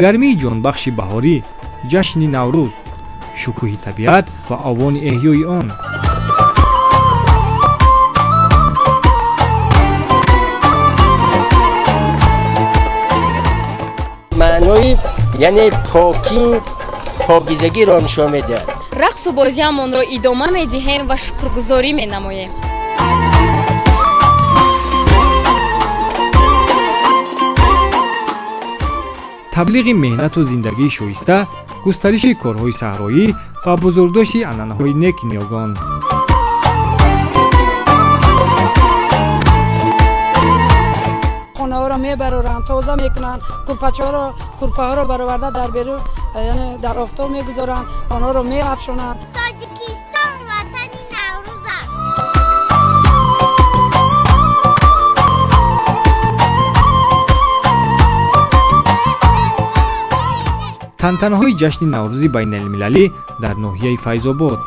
Гармии ҷонбахши баҳорӣ, ҷашни Наврӯз, шукӯҳи табиат ва овони эҳёи он. Маънои яъне покию покизагиро нишон медиҳад. Рақсу бозиамонро идома медиҳем ва шукргузорӣ менамоем. Таблиғи меҳнату зиндагии шоиста, густариши корҳои саҳроӣ ва бузургдошти анъанаҳои неки ниёгон. Хонаҳоро мебароранд, тоза мекунанд, курпачаҳоро, курпаҳоро бароварда дар берун, яъне дар офтоб мегузоранд, онҳоро меафшонанд. Тоҷикистон ватани Наврӯз аст. Тантанаҳои ҷашни Наврӯзи байналмилалӣ дар ноҳияи Файзобод.